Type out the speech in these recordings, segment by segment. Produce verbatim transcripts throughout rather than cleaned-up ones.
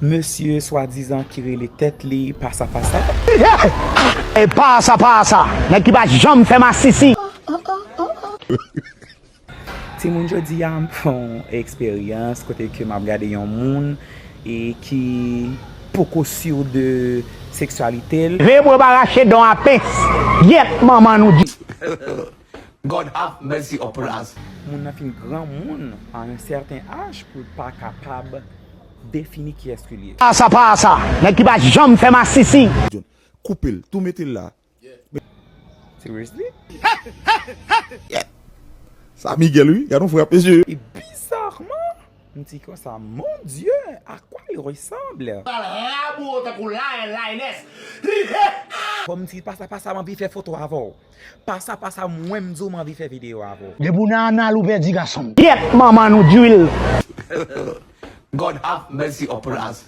Mesye swadizan ki rele tèt li pasa pasa. E pasa pasa, nèg ki pa janm fè masisi. Timoun, jodi a m fè yon eksperyans kote ke m ap gade yon moun e ki poko si de seksyalite l. Veye pou yo pa rache dan w a pens. Gyèt manman nou di. God have mercy upon us. Moun nan fin granmoun a yon sèten aj pou l pa kapab defini kiyès ke l ye. Pasa pasa, nèg ki pa janm fè masisi. Koupe l, tou mete l la. Seriously? Sa Miguel wi, gade yon frè ap mesye. E bizarman, m di konsa, mon Dieu, à quoi il ressemble? Pral rabo tankou Lion Lioness. Bon, m di pasa pasa, m anvi fè foto avè w. Pasa pasa, mwen m di w m anvi fè videyo avè w. Depi w nan anal ou pèdi gason. Gyèt manman nou di l. God have mercy upon us.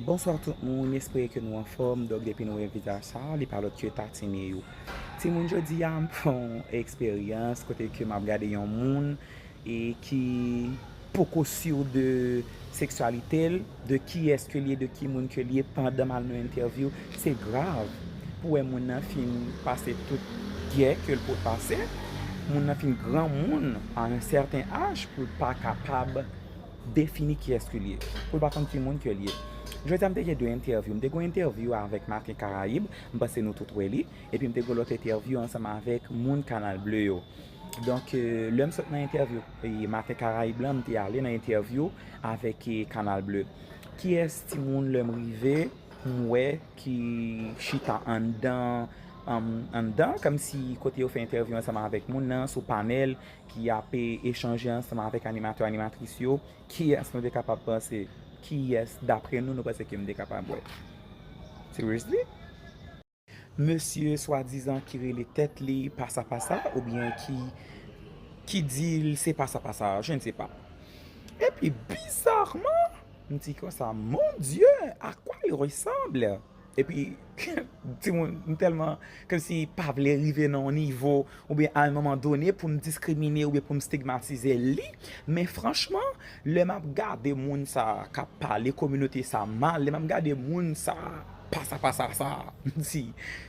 Bonswa tout moun, m espere ke nou anfòm. Donk depi nou wè vizaj sa, li pa lòt ke Tatine yo. Timoun, jodi a m fè yon eksperyans kote ke m ap gade yon moun e ki poko si de seksyalite l, de kiyès ke l ye, de ki moun ke l ye pandan m al nan entèvyou. Se grav pou wè moun nan fin pase tout gè ke l pot pase. Moun nan fin granmoun a yon sèten aj pou l pa kapab defini kiyès ke l ye, pou l pa konn ki moun ke l ye. Jodi a m te gen de entèvyou. M te gen yon entèvyou avèk Maten Karayib, m panse nou tout wè li. Epi m te gen lòt entèvyou ansanm avèk moun Kanal Ble yo. Donk, euh, lè m sot nan entèvyou e Maten Karayib lan, m te ale nan entèvyou avèk e Kanal Ble. Kiyès timoun lè m rive, m wè ki chita anndan, anndan, kòmsi kote yo fè entèvyou ansanm avèk moun nan, sou panèl, ki ap e, echanje ansanm avèk animatè, animatris yo, kiyès nou te kapab panse, kiyès, dapre nou, nou panse ke m te kapab wè? Seriously? Mesye swadizan ki rele tèt li pasa pasa, oubyen ki, ki di l se pasa pasa, je ne sais pas. Epi, bizarman, m di konsa, mon Dieu, à quoi il ressemble? Epi, timoun, m tèlman kòmsi pa vle rive nan yon nivo, oubyen a yon moman done pou m diskrimine oubyen pou m stigmatize li. Men franchman, lè m ap gade moun sa k ap pale kominote sa mal, lè m ap gade moun sa pasa pasa sa, m di,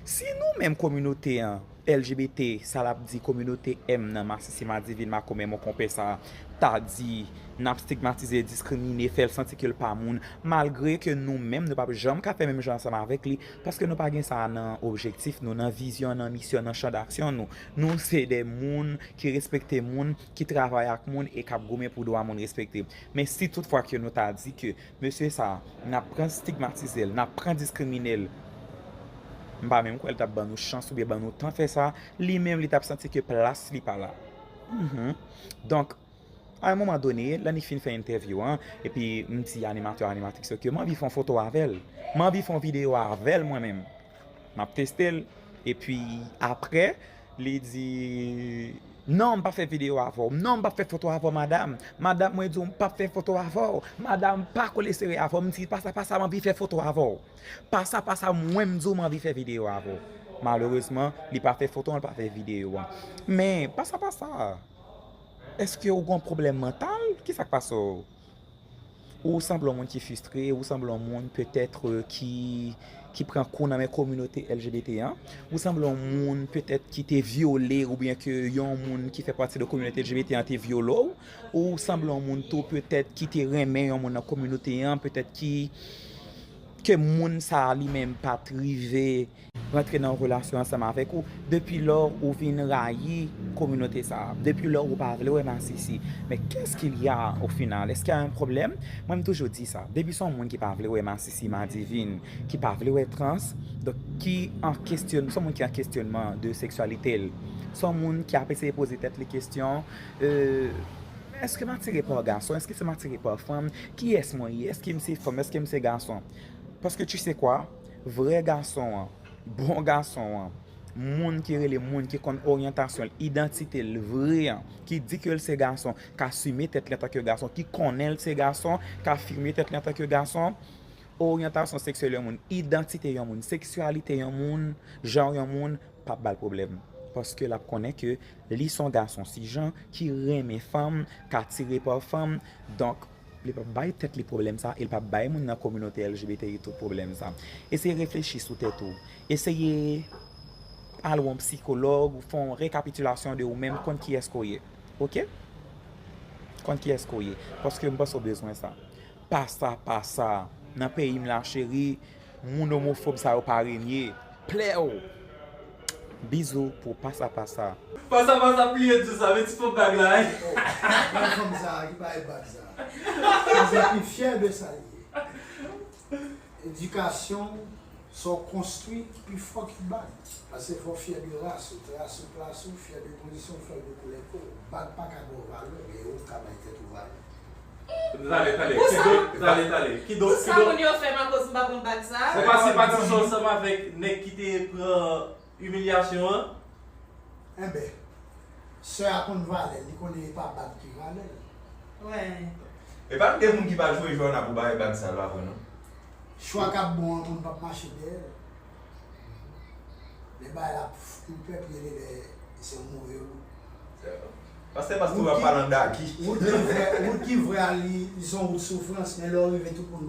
si nou menm kominote an, L G B T, sa l ap di kominote M nan, masisi, madivin, makomè, monkonpè sa, ta di n ap stigmatize, diskrimine, fè l santi ke l pa moun, malgre ke nou menm, nou p ap janm ka fè menm jan ansanm avèk li, paske nou pa gen sa nan objektif nou, nan vizyon, nan misyon, nan chan daksyon nou. Nou se de moun ki respekte moun, ki travay ak moun e k ap goumen pou dwa moun respekte. Men si toutfwa ke nou ta di ke mesye sa, n ap pran stigmatize l, n ap pran diskrimine l, m pa menm kwè l t ap ban nou chans oubyen ban nou tan fè sa, li menm li t ap santi ke plas li pa la. Mhm. Donk, a yon moman done, lè n fin fè entèvyou an, epi m di animatè, animatris yo ke m anvi fè yon foto avè l. M anvi fè yon videyo avè l mwen menm. M ap teste l. Epi apre, li di, non, m p ap fè videyo avè w. Non, m p ap fè foto avè w, madanm. Madanm, mwen di w, m p ap fè foto avè w. Madanm, pa kole sere avè w. M di, pasa, pasa, m anvi fè foto avè w. Pasa, pasa, mwen, m di w, m anvi fè videyo avè w. Malerezman, li pa fè foto an, li pa fè videyo an. Men, pasa, pasa, èske ou gen yon pwoblèm mantal? Kisa k pase w? Ou sanble yon moun ki fristre, ou sanble yon moun petèt, euh, ki, ki pran kou nan men kominote L G B T an. Ou sanble yon moun petèt ki te vyole oubyen ke yon moun ki fè pati de kominote L G B T an te vyole w. Ou sanble yon moun tou petèt ki te renmen yon moun nan kominote an, petèt ki, ke moun sa a li menm pa t rive rantre nan yon relasyon ansanm avèk ou, depi lò ou vin rayi kominote sa a, depi lò ou pa vle wè masisi. Men qu'est-ce qu'il y a au final? Est-ce qu'il y a un problème? Mwen, m toujou di sa. Depi se yon moun ki pa vle wè masisi, madivin, ki pa vle wè trans, donk ki an kesyon-, se yon moun ki an kesyonman de seksyalite l, se yon moun ki ap eseye poze tèt li kesyon, euh, èske m atire pa gason? Èske se m atire pa fanm? Kiyès mwen ye? Èske m se fanm? Èske m se gason? Paske tu sais quoi? Vrè gason an, bon gason an, moun ki rele moun ki konn oryantasyon l, idantite l vre an, ki di ke l se gason, k asime tèt li antanke gason, ki konnen l se gason, k afime tèt li antanke gason, oryantasyon seksyèl yon moun, idantite yon moun, seksyalite yon moun, jan yon moun, p ap ba l pwoblèm. Paske l ap konnen ke li se yon gason sijan ki renmen fanm, k atire pa fanm. Donk, li p ap bay tèt li pwoblèm sa, e li p ap bay moun nan kominote L G B T I tout pwoblèm sa. Eseye reflechi sou tèt ou. Eseye al wè yon sikològ, ou fè yon rekapitilasyon de ou menm, konn kiyès ke w ye. Oke? Konn kiyès ke w ye. Paske m panse w bezwen sa. Pasa, pasa. Nan peyi m la, cheri, moun omofòb sa yo pa renye. Plè w! Bizou pou pasa, pasa. Pasa, pasa, pliye di sa, men ti fon bag la, hein? Oh, men fanm sa ki bay bag sa. Fanm sa ki fyè de sa li ye. Edikasyon, sa w konstwi, pi fò ki bag. Paske fò w fyè de ras ou, ras ou, klas ou, fyè de pozisyon, fyè de koulè po w. Bag pa ka ba w valè, men ou ka bay tèt ou valè. Tale, tale, kidonk, tale, tale, kidonk, kidonk. Pou sa moun yo fè m akoz m pa gon bag sa? Ou pa senpatize ansanm avèk nèg ki te pran imilyasyon an? Enben, sè a konn valè l, li konnen e pa bag ki valè l. Wi. E pa gen moun ki pa jwe jwè nan pou bay bag sa l pa pran non. Chwa k ap bon an, moun p ap mache dèyè l. Men bagay la pou pèp ye lè se yon move wout. Pastè, pastè w ap pale an daki. Wout ki vrè, wout ki vrè a, li, li se yon wout soufrans, men lè w rive tout moun